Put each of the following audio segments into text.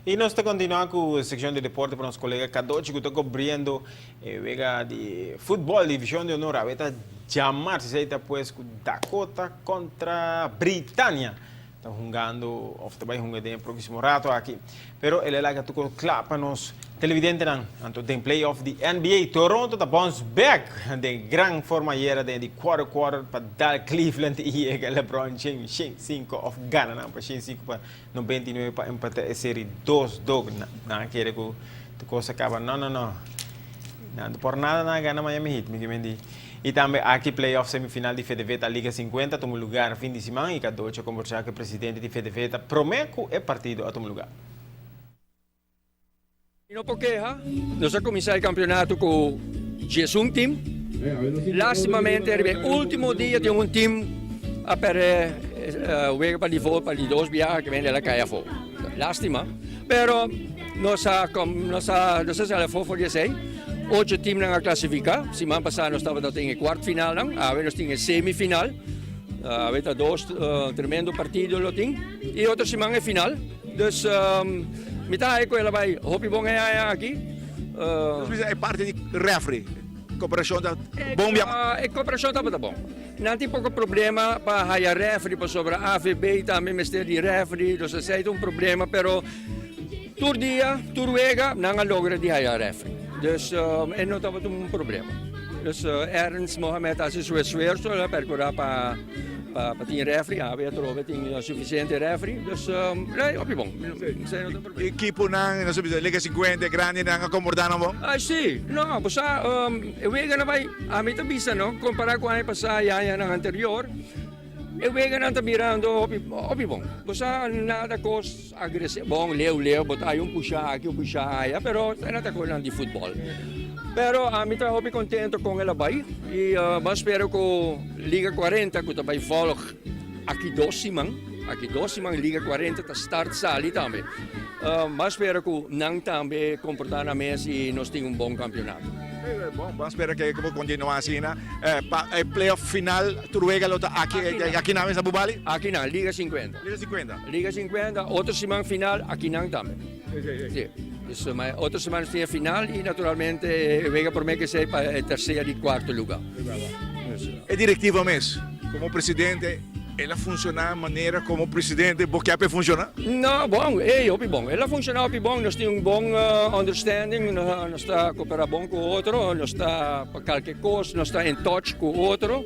Y nos ta continua cu seccion di deporte pa nos colega Cadochi cu ta cubriendo e wega di futbol division di honor. Awe ta djamars esey ta pues cu Dakota contra Britania ta hungando of ta bay hunga den e proximo rato aki. Pero el a laga tur cos cla pa nos televidentenan. Anto den playoff di NBA Toronto ta bounce back den gran forma ayera den di quarter quarter pa dal Cleveland y yega LeBron James 105 of gana nan pa 105 pa 99 pa empatá e seri dos dog. Nan a kere ku tur kos a kaba. No, no, no. Nan por nada nan a gana Miami Heat, mi ke menti. I tambe aki playoff semifinal di Fedeveta Liga 50 a tuma lugar fin di siman i Cadochi a kombersá ku e presidente di Fedeveta promé ku e partido a tuma lugar. Mi no por keha, nos a kuminsá e kampionato ku diesun tim. Lastimamente riba e último dia tin un tim a pèrdè wega pa di pa di dos biaha ke bende el a kai afó. Lástima, pero nos a nos a nos a sali afó for di esei. Ocho timnan a klasifiká. Siman pasá nos tabata tin e kuart finalnan, awe nos tin e semifinal. Awe ta dos tremendo partido lo tin i otro siman e final. Dus mi ta haña ku el a bai hopi bon e aña aki. Nos bisa e parti di refri, koperashon ta bon bia? E koperashon tabata bon. Nan tin poko problema pa haya refri pasobra AVB tambe mester di refri, dus esei ta un problema pero tur dia, tur wega nan a logra di haya refri. Dus e no tabata un problema. Dus Ernst Mohamed a hasi su esfuerso, el a perkura pa. Pa tin refri, awe atrobe tin sufisiente refri, dus nee, hopi bon. Esei no ta problema. Ekiponan, nos a bisa Liga 50, e grandinan a komportá nan bon? Ay si, no, bo sa e weganan bai, ami ta bisa no, kompará ku aña pasá i añanan anterior, e weganan ta birando hopi, hopi bon. Bo sa nada kos agresivo, bon leu leu bo ta hay un pushá aki, un pushá aya, pero esei no ta kosnan di futbòl. Pero ami ta hopi kontento kon el a bai i bo spera ku. Liga 40 ku ta bai volg aki dos siman, aki dos siman Liga 40 ta start sali tambe. Ban spera ku nan tambe komportá nan mes i nos tin un bon kampionato. Bon, ban spera ke por kontinuá asina. Pa e playoff final tur wega lo ta aki, aki nan mes na Bubali? Aki nan, Liga 50. Liga 50. Liga 50, otro siman final aki nan tambe. Sí. Dus otro siman nos tin e final i naturalmente e wega promé ke esei pa e terser i kuarto lugá. E direktiva mes, komo presidente, el a funshoná manera komo presidente bo ke pa e funshoná? No, bon, ey, hopi bon. El a funshoná hopi bon. Nos tin un bon understanding, nos ta koperá bon ku otro, nos ta pa kalke kos nos ta in touch ku otro.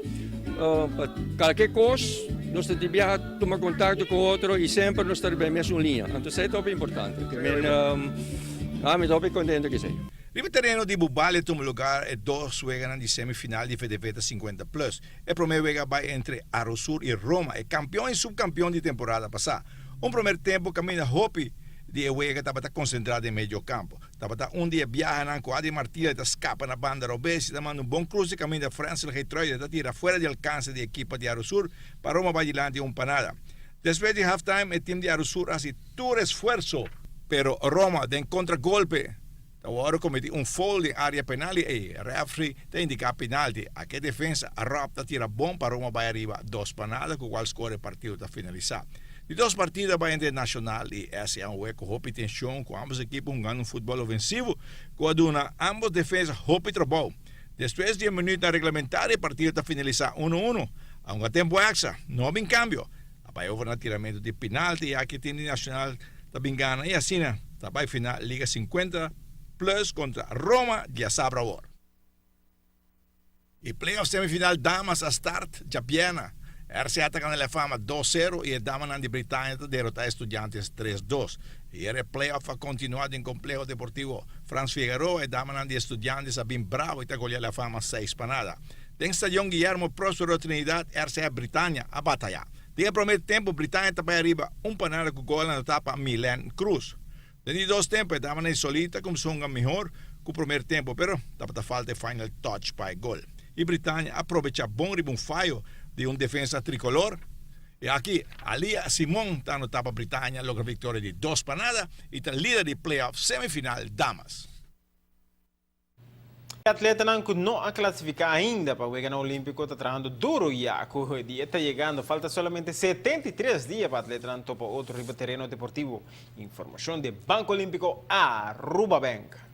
Pa kalke kos nos ta di biaha. Tuma kontakto ku otro i semper nos ta riba e mesun liña. Anto esei ta hopi importante. Ke men ami ta hopi kontento ku esei. Riba tereno di Bubali a tuma lugar e dos weganan di semifinal di Fedeveta 50 Plus. E prome wega a bai entre Arosur i Roma, e kampion i subkampion di temporada pasá. Un promer tempo kaminda hopi di e wega tabata konsentrá den mediokampo. Tabata un di e biahanan ku Adi Martínez ta skapa na banda robes i ta manda un bon krus di kaminda Frensel Geertruida ta tira fuera di alkanse di ekipa di Arosur Pa Roma bai dilanti un pa nada. Despues di half time e team di Arusur hasi tur esfuerso, pero Roma den kontra golpe ta wòrdu kometi un foul den area penal i ey refri ta indiká penalti. Ake defensa Rob ta tira bon pa Roma bai ariba 2-0 ku kual skor e partido ta finalisá. Di dos partido a bai entre Nacional i SA un wek ku hopi tenshon ku ambos ekipo hungando un futbòl ofensivo ku a duna ambos defensa hopi trabou. Despues di e minuutnan reglamentario e partido ta finalisá 1-1. Aunke tempu extra, no a bin kambio. A bai over na tiramentu di penalti i aki tim di Nacional ta bin gana i asina ta bai final Liga 50 Plus kontra Roma diasabra awor. E playoff semifinal damas a start djabièrnè. RCA ta gana La Fama 2-0 i e damanan di Britania ta derotá Estudiantes 3-2. Ayer e playoff a kontinuá den Kompleho Deportivo Frans Figueroa. E damanan di Estudiantes a bin bravo i ta goleá La Fama 6-0. Den Stadion Guillermo Prospero Trinidad, RCA Britania a batayá. Den e promé tempu Britania ta bai ariba 1-0 ku gol anotá pa Milen Cruz. Den di dos tempu e damanan di Solí ta kumsa hunga mihor ku promer tempu pero tabata falta e final touch pa e gol. I Britania a probecha bon riba un fayo di un defensa tricolor. I aki Alia Simon ta anota pa Britania logra victoria di 2-0 i ta lider di playoff semifinal damas. Atletanan cu no a clasifica ainda pa Wega Olimpico ta trahando duro ya cu e dia ta yegando. Falta solamente 73 dia pa atletanan topa otro riba tereno deportivo. Informacion di Banco Olimpico, Aruba Bank.